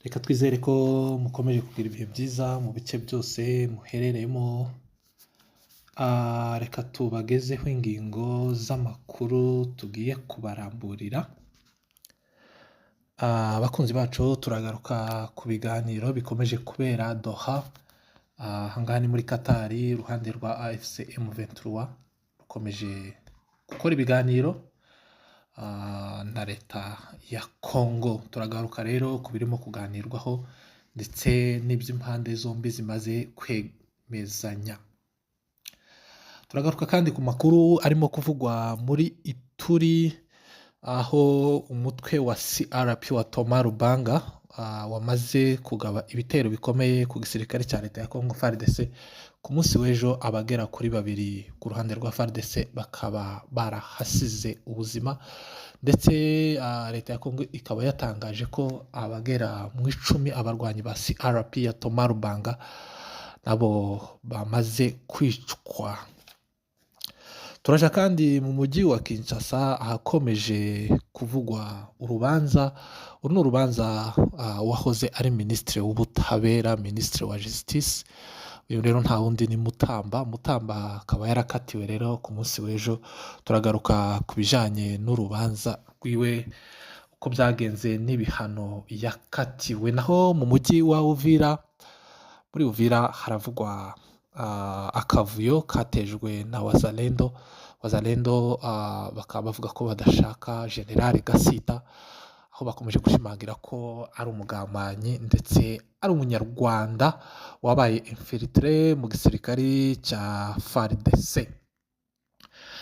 Reka twizere ko mukomeje kugira ibihe byiza mu bice byose muherereyemo. Reka tubagezeho ingingo z'amakuru tugiye kubaramburira. Abakunzi bacu, turagaruka ku biganiro bikomeje kubera Doha. Aha ngaha ni muri Katari, iruhande rwa AFC M23 rukomeje gukora ibiganiro na leta ya Congo. Turagaruka rero ku birimo kuganirwaho ndetse n'iby'impande zombi zimaze kwemezanya. Turagaruka kandi ku makuru arimo kuvugwa muri Ituri, aho umutwe wa CRP wa Thomas Lubanga wamaze kugaba ibitero bikomeye ku gisirikare cya leta ya Congo FARDC ku munsi w'ejo, abagera kuri babiri ku ruhande rwa FARDC bakaba barahasize ubuzima, ndetse leta ya Congo ikaba yatangaje ko abagera mu 10 abarwanyi ba CRP ya Thomas Lubanga nabo bamaze kwicwa. Turaja kandi mu mujyi wa Kinshasa, ahakomeje kuvugwa urubanza. Uru ni urubanza wahoze ari minisitiri w'ubutabera, minisitiri wa justice. Uyu rero nta wundi ni Mutamba. Mutamba akaba yarakatiwe rero ku munsi w'ejo. Turagaruka ku bijanye n'urubanza rwiwe, uko byagenze n'ibihano yakatiwe. Naho mu mujyi wa Uvira, muri Uvira haravugwa akavuyo katejwe na Wazalendo. Wazalendo bakaba bavuga ko badashaka General Gasita, aho bakomeje gushimangira ko ari umugambanyi ndetse ari umunyarwanda wabaye infiltré mu gisirikari cya FARDC.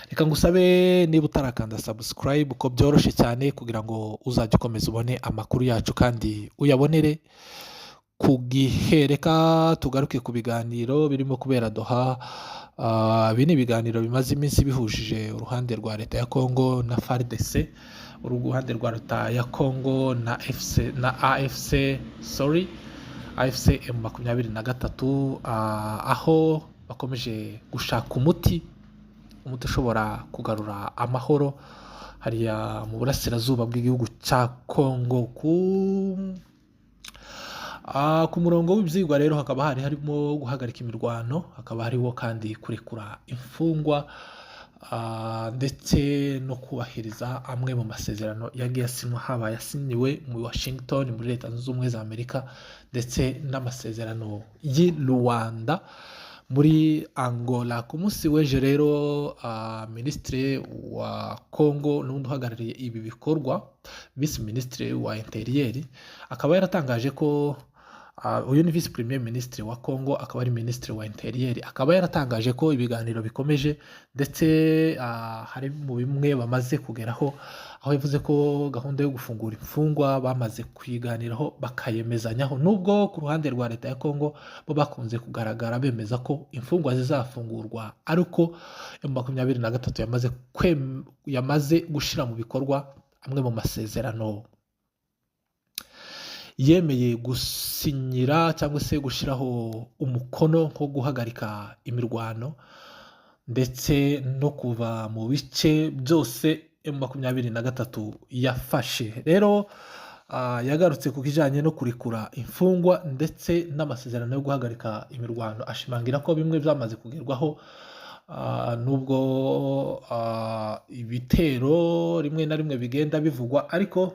Reka ngusabe, niba utarakanda subscribe, ko byoroshye cyane kugira ngo uzajye ukomeza ubone amakuru yacu kandi uyabonere ku gihe. Reka tugaruke ku biganiro birimo kubera Doha. Ibi ni ibiganiro bimaze iminsi bihujije uruhande rwa leta ya Congo na FARDC, uruhande rwa leta ya Congo na FC na AFC, sorry, AFC M23, aho bakomeje gushaka umuti ushobora kugarura amahoro hariya mu burasirazuba bw'igihugu cya Congo. Ku murongo w'ibyigwa rero hakaba hari harimo guhagarika imirwano, hakaba hariho kandi kurekura imfungwa, ndetse no kubahiriza amwe mu masezerano yagiye asinywa, haba yasinyiwe mu Washington muri Leta Zunze Ubumwe za Amerika ndetse n'amasezerano y'i Luanda muri Angola. Ku munsi w'ejo rero, minisitiri wa Congo n'undi uhagarariye ibi bikorwa, visi minisitiri wa intérieur, akaba yaratangaje ko uyu ni visi premier ministre wa Congo, akaba ari minisitiri wa intérieur, akaba yaratangaje ko ibiganiro bikomeje, ndetse hari mu bimwe bamaze kugeraho, aho yavuze ko gahunda yo gufungura imfungwa bamaze kuyiganiraho bakayemezanyaho, nubwo ku ruhande rwa leta ya Congo bo bakunze kugaragara bemeza ko imfungwa zizafungurwa ariko M23 yamaze gushyira mu bikorwa amwe mu masezerano yemeye gusinyira cyangwa se gushyiraho umukono, nko guhagarika imirwano ndetse no kuva mu bice byose M23 yafashe. Rero yagarutse ku kijyanye no kurekura imfungwa ndetse n'amasezerano yo guhagarika imirwano, ashimangira ko bimwe byamaze kugerwaho, nubwo ibitero rimwe na rimwe bigenda bivugwa, ariko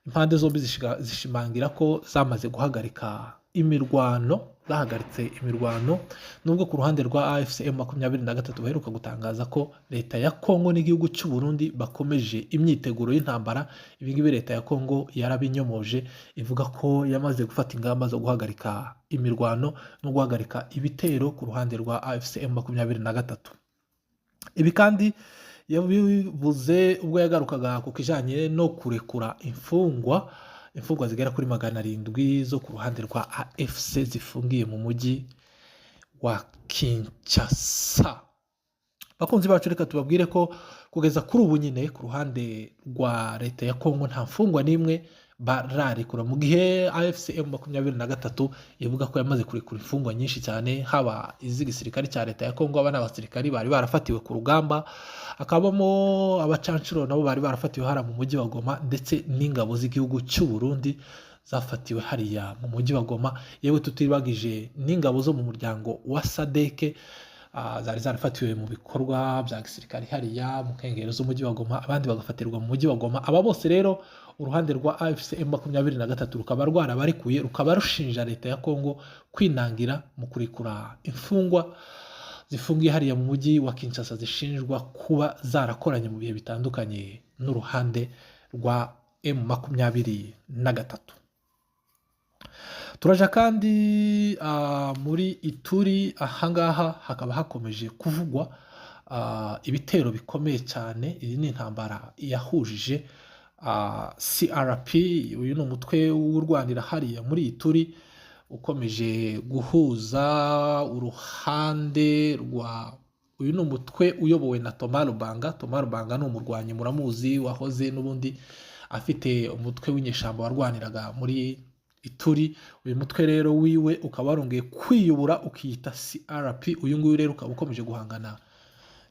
impande zombi zishimangira ko zamaze guhagarika imirwano, zahagaritse imirwano, nubwo ku ruhande rwa AFC M23 baheruka gutangaza ko leta ya Congo n'igihugu cy'u Burundi bakomeje imyiteguro y'intambara. Ibi ngibi leta ya Congo yarabinyomoje, ivuga ko yamaze gufata ingamba zo guhagarika imirwano no guhagarika ibitero ku ruhande rwa AFC M23. Ibi kandi yabivuze ubwo yagarukaga ku kijyanye no kurekura imfungwa zigera kuri 700 zo ku ruhande rwa AFC zifungiye mu mujyi wa Kinshasa. Bakunzi bacu, reka tubabwire ko kugeza kuri ubu nyine ku ruhande rwa leta ya Kongo nta mfungwa n'imwe bararekura, mu gihe AFC M23 ivuga ko yamaze kurekura imfungwa nyinshi cyane, haba iz'igisirikare cya leta ya Kongo, aba n'abasirikari bari barafatiwe ku rugamba, hakabamo abacancuro nabo bari barafatiwe hariya mu mujyi wa Goma, ndetse n'ingabo z'igihugu cy'u Burundi zafatiwe hariya mu mujyi wa Goma, yewe tutibagije n'ingabo zo mu muryango wa SADC zari zarafatiwe mu bikorwa bya gisirikare hariya mu nkengero z'umujyi wa Goma, abandi bagafatirwa mu mujyi wa Goma. Aba bose rero uruhande rwa AFC M23 rukaba rwarabarekuye, rukaba rushinja leta ya Kongo kwinangira mu kurekura imfungwa zifungiye hariya mu mujyi wa Kinshasa, zishinjwa kuba zarakoranye mu bihe bitandukanye n'uruhande rwa M23. Turaja kandi muri Ituri. Ahangaha hakaba hakomeje kuvugwa ibitero bikomeye cyane. Iyi ni intambara yahujije CRP, uyu ni umutwe w'urwanira hariya muri Ituri, ukomeje guhuza uruhande rwa, uyu ni umutwe uyobowe na Thomas Lubanga. Thomas Lubanga ni umurwanyi muramuzi, wahoze n'ubundi afite umutwe w'inyeshyamba warwaniraga muri Ituri. Uyu mutwe rero wiwe ukaba warongeye kwiyubura ukiyita CRP. Uyu nguyu rero ukaba ukomeje guhangana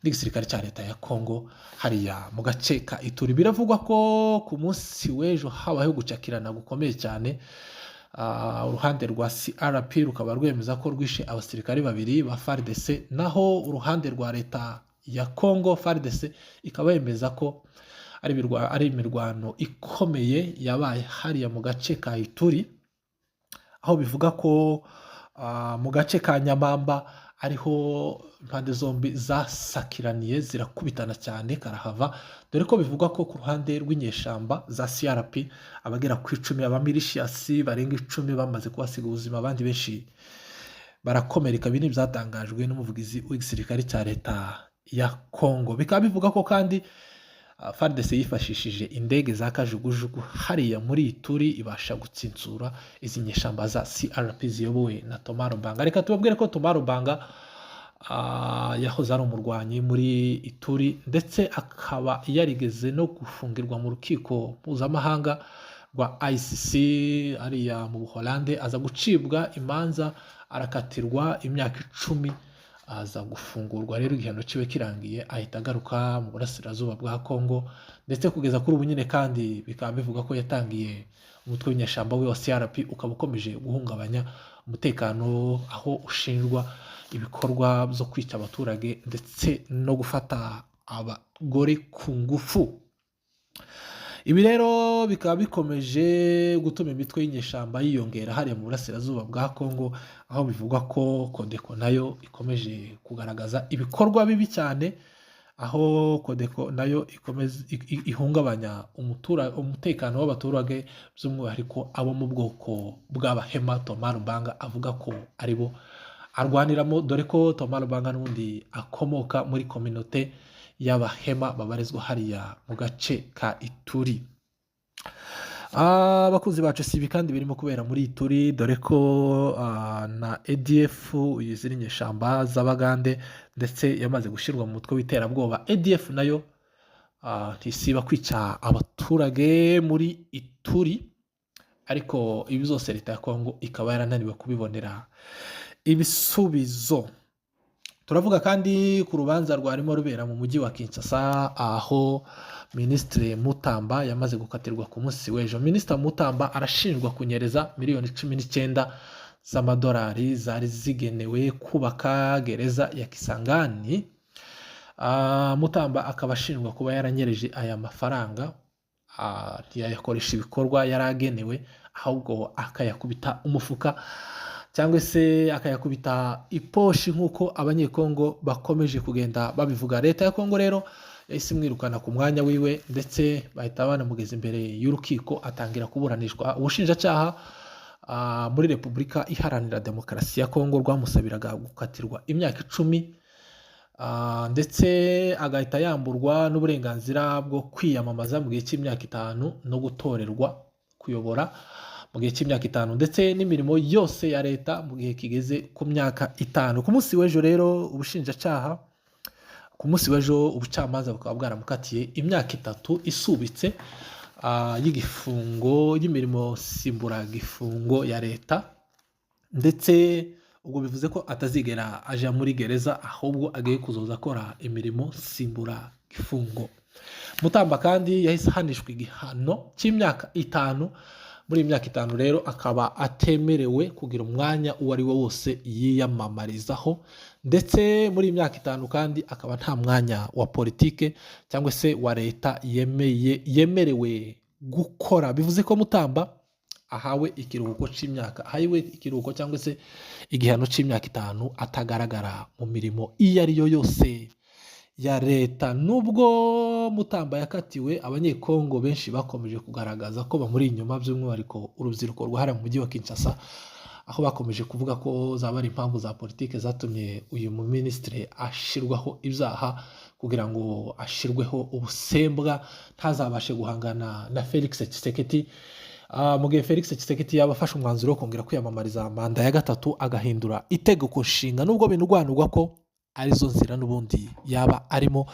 n'igisirikare cya leta ya Congo hariya mu gace ka Ituri. Biravugwa ko ku munsi w'ejo habayeho gucakirana gukomeye cyane. Uruhande rwa CRP rukaba rwemeza ko rwishe abasirikare babiri ba FARDC, naho uruhande rwa leta ya Congo, FARDC, ikaba yemeza ko ari imirwano ikomeye yabaye hariya mu gace ka Ituri, aho bivuga ko mu gace ka Nyamamba ariho impande zombi zasakiraniye, zirakubitana cyane karahava, dore ko bivugwa ko ku ruhande rw'inyeshyamba za CRP abagera ku 10, abamilisiyasi barenga 10 bamaze kuhasiga ubuzima, abandi benshi barakomereka. Ibi ni ibyatangajwe n'umuvugizi w'igisirikare cya leta ya Congo. Bikaba bivuga ko kandi FARDC yifashishije indege za kajugujugu hariya muri Ituri, ibasha gutsinsura izi nyeshyamba za CRP ziyobowe na Thomas Lubanga. Reka tubabwire ko Thomas Lubanga yahoze ari umurwanyi muri Ituri, ndetse akaba yarigeze no gufungirwa mu rukiko mpuzamahanga rwa ICC hariya mu Buholande, aza gucibwa imanza, arakatirwa imyaka 10, aza gufungurwa. Rero igihano kiwe kirangiye ahita agaruka mu burasirazuba bwa Congo, ndetse kugeza kuri ubu nyine kandi bikaba bivuga ko yatangiye umutwe w'inyeshyamba we wa CRP, ukaba ukomeje guhungabanya umutekano, aho ushinjwa ibikorwa byo kwica abaturage ndetse no gufata abagore ku ngufu. Ibi rero bikaba bikomeje gutuma imitwe y'inyeshyamba yiyongera hariya mu burasirazuba bwa Congo, aho bivugwa ko Codeco nayo ikomeje kugaragaza ibikorwa bibi cyane, aho Codeco nayo ikomeza ihungabanya umutekano w'abaturage, by'umwihariko abo mu bwoko bw'Abahema Thomas Lubanga avuga ko aribo arwaniramo, dore ko Thomas Lubanga n'ubundi akomoka muri communauté y'Abahema babarizwa hariya mu gace ka Ituri. Abakunzi bacu, si ibi kandi birimo kubera muri Ituri, dore ko na ADF, izindi nyeshyamba z'Abagande ndetse yamaze gushyirwa mu mutwe w'iterabwoba, ADF nayo ntisiba kwica abaturage muri Ituri, ariko ibi byose leta ya Kongo ikaba yarananiwe kubibonera ibisubizo. Turavuga kandi ku rubanza rwarimo rubera mu mujyi wa Kinshasa, aho Minisitiri Mutamba yamaze gukatirwa ku munsi w'ejo. Minisitiri Mutamba arashinjwa kunyereza miliyoni 19 z'amadolari zari zigenewe kubaka gereza ya Kisangani. Mutamba akaba ashinjwa kuba yaranyereje aya mafaranga, ntiyayakoresha ibikorwa yari agenewe, ahubwo akayakubita umufuka cyangwa se akayakubita iposhi, nk'uko Abanyekongo bakomeje kugenda babivuga. Leta ya Kongo rero yahise imwirukana ku mwanya wiwe, ndetse bahita banamugeza imbere y'urukiko atangira kuburanishwa. Ubushinjacyaha muri Repubulika Iharanira Demokarasi ya Kongo rwamusabiraga gukatirwa imyaka 10, ndetse agahita yamburwa n'uburenganzira bwo kwiyamamaza mu gihe cy'imyaka 5, no gutorerwa kuyobora mu gihe cy'imyaka 5, ndetse n'imirimo yose ya leta mu gihe kigeze ku myaka 5. Ku munsi w'ejo rero ubushinjacyaha, ku munsi w'ejo ubucamanza bukaba bwaramukatiye imyaka 3 isubitse. y'igifungo, y'imirimo simburagifungo ya leta. Ndetse ubwo bivuze ko atazigera aja muri gereza, ahubwo agiye kuzoza akora imirimo simburagifungo. Mutamba kandi yahise ahanishwa igihano cy'imyaka 5. Muri iyi myaka 5 rero akaba atemerewe kugira umwanya uwo ari wo wose yiyamamarizaho. Ndetse muri iyi myaka 5 kandi akaba nta mwanya wa politike cyangwa se wa leta yemerewe gukora. Bivuze ko Mutamba ahawe ikiruhuko cy'imyaka, ahawe ikiruhuko cyangwa se igihano cy'imyaka 5 atagaragara mu mirimo iyo ari yo yose ya leta. Nubwo Mutamba yakatiwe, Abanyekongo benshi bakomeje kugaragaza ko bamuri inyuma, by'umwihariko urubyiruko rwahariye mu mujyi wa Kinshasa, aho bakomeje kuvuga ko zaba ari impamvu za politike zatumye uyu muminisitiri ashirwaho ibyaha, kugira ngo ashirweho ubusembwa, ntazabashe guhangana na Felix Tshisekedi. Mu gihe Felix Tshisekedi yaba afashe umwanzuro wo kongera kwiyamamariza manda ya gatatu, agahindura itegeko nshinga, nubwo binurwanurwa ko arizo nzira n'ubundi yaba arimo.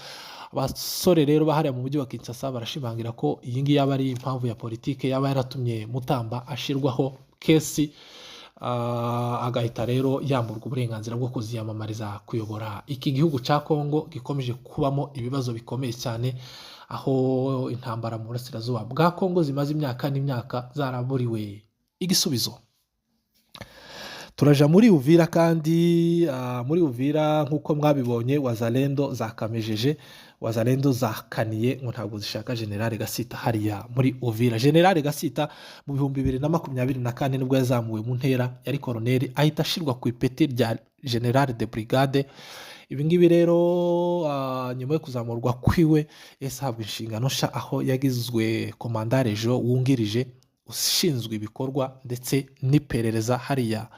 Abasore rero bahariya mu mujyi wa Kinshasa barashimangira ko iyi ngiyi yaba ari impamvu ya politike yaba yaratumye Mutamba ashirwaho kesi, agahita rero yamburwa uburenganzira bwo kuziyamamariza kuyobora iki gihugu cya Kongo gikomeje kubamo ibibazo bikomeye cyane, aho intambara mu burasirazuba bwa Kongo zimaze imyaka n'imyaka zaraburiwe igisubizo. Turaja muri Uvira kandi. Muri Uvira, nk'uko mwabibonye, Wazalendo zakamejeje, Wazalendo zakaniye ngo ntabwo zishaka General Gasita hariya muri Uvira. General Gasita mu 2024 nibwo yazamuwe mu ntera, yari koroneri, ahita ashirwa ku ipeti rya General de Brigade. Ibi ngibi rero, nyuma yo kuzamurwa kwiwe, yahise ahabwa inshingano nshya, aho yagizwe commandant région wungirije ushinzwe ibikorwa ndetse n'iperereza hariya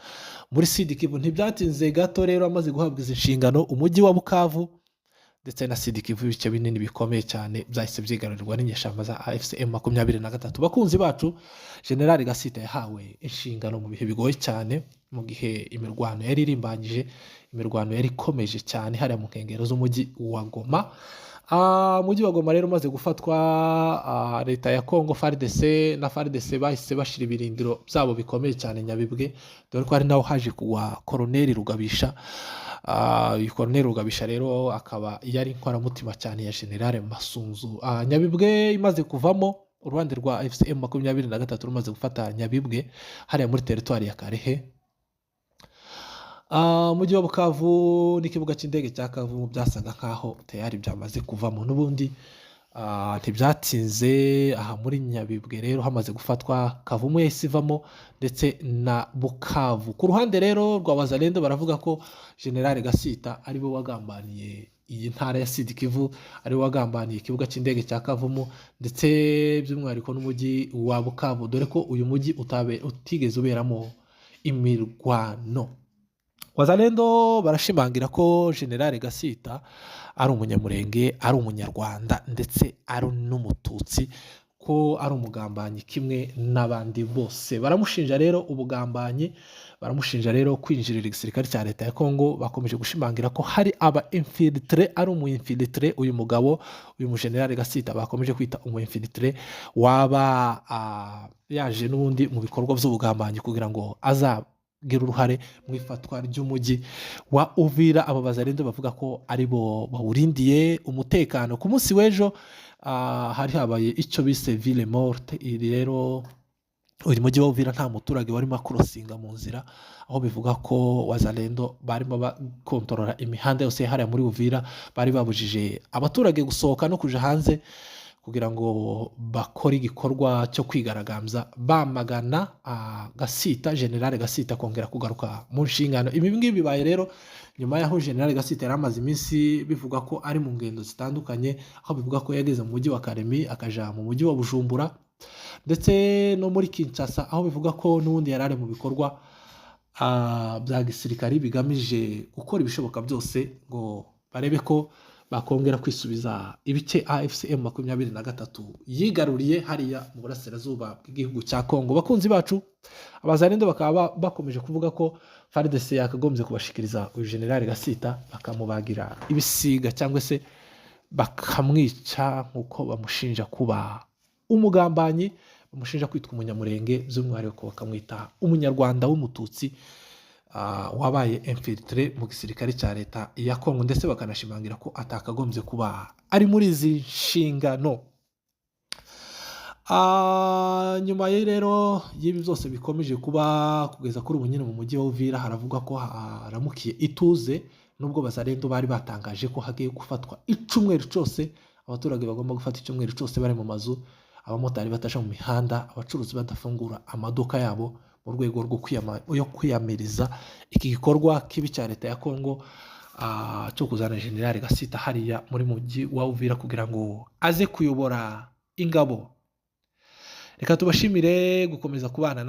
muri Sud Kivu. Ntibyatinze gato rero, amaze guhabwa izi nshingano, umujyi wa Bukavu ndetse na Sud Kivu, ibice binini bikomeye cyane byahise byigarurirwa n'inyeshyamba za AFC M23. Bakunzi bacu, General Gasita yahawe inshingano mu bihe bigoye cyane, mu gihe imirwano yari irimbanyije, imirwano yari ikomeje cyane hariya mu nkengero z'umujyi wa Goma. Umujyi wa Goma rero umaze gufatwa, leta ya Congo, FARDC na FARDC bahise bashira ibirindiro byabo bikomeye cyane Nyabibwe, dore ko ari naho haje kugwa Koroneri Rugabisha. Uyu Koroneri Rugabisha rero akaba yari inkoramutima cyane ya General Masunzu. Nyabibwe imaze kuvamo, uruhande rwa AFC M23 rumaze gufata Nyabibwe hariya muri teritwari ya Karehe, umujyi wa Bukavu n'ikibuga cy'indege cya Kavumu byasaga nkaho tayari byamaze kuvamo n'ubundi. Ntibyatinze, aha muri Nyabibwe rero hamaze gufatwa, Kavumu yahise ivamo ndetse na Bukavu. Ku ruhande rero rwa Wazalendo baravuga ko General Gasita ari we wagambaniye iyi ntara ya Sud Kivu, ari we wagambaniye ikibuga cy'indege cya Kavumu ndetse by'umwihariko n'umujyi wa Bukavu, dore ko uyu mujyi utigeze uberamo imirwano. Wazalendo barashimangira ko General Gasita ari Umunyamurenge, ari Umunyarwanda ndetse ari n'Umututsi, ko ari umugambanyi kimwe n'abandi bose. Baramushinja rero ubugambanyi, baramushinja rero kwinjirira igisirikare cya leta ya Kongo. Bakomeje gushimangira ko hari aba infiltrés, ari umu infiltré uyu mugabo, uyu mujenerali Gasita bakomeje kwita umu infiltré, waba yaje n'ubundi mu bikorwa by'ubugambanyi kugira ngo azagira uruhare mu ifatwa ry'umujyi wa Uvira. Aba Bazalendo bavuga ko ari bo bawurindiye umutekano. Ku munsi w'ejo hari habaye icyo bise ville morte. Iri rero, uyu mujyi wa Uvira nta muturage warimo akorosinga mu nzira, aho bivuga ko Wazalendo barimo bakontorora imihanda yose hariya muri Uvira. Bari babujije abaturage gusohoka no kuja hanze kugira ngo bakore igikorwa cyo kwigaragambya bamagana Gasita, General Gasita kongera kugaruka mu nshingano. Ibi ngibi bibaye rero nyuma y'aho General Gasita yari amaze iminsi bivuga ko ari mu ngendo zitandukanye, aho bivuga ko yageze mu mujyi wa Kalemi, akaja mu mujyi wa Bujumbura ndetse no muri Kinshasa, aho bivuga ko n'ubundi yari ari mu bikorwa bya gisirikari bigamije gukora ibishoboka byose ngo barebe ko bakongera kwisubiza ibice AFC M23 yigaruriye hariya mu burasirazuba bw'igihugu cya Kongo. Bakunzi bacu, Abazalendo bakaba bakomeje kuvuga ko FARDC yakagombye kubashikiriza uyu General Gasita, bakamubagira ibisiga cyangwa se bakamwica nk'uko bamushinja kuba umugambanyi, bamushinja kwitwa Umunyamurenge, by'umwihariko bakamwita Umunyarwanda w'Umututsi wabaye infiltré mu gisirikare cya leta ya Kongo, ndetse bakanashimangira ko atakagombye kuba ari muri izi nshingano. Nyuma ye rero y'ibi byose bikomeje kuba kugeza kuri ubu nyine, mu mujyi wa Uvira haravugwa ko haramukiye ituze, nubwo Bazarendo bari batangaje ko hagiye gufatwa icumweru cyose, abaturage bagomba gufata icyumweru cyose bari mu mazu, abamotari bataja mu mihanda, abacuruzi badafungura amaduka yabo, mu rwego rwo yo kwiyamiriza iki gikorwa kibi cya leta ya Kongo cyo kuzana General Gasita hariya muri mujyi wa Uvira kugira ngo aze kuyobora ingabo. Reka tubashimire gukomeza kubana.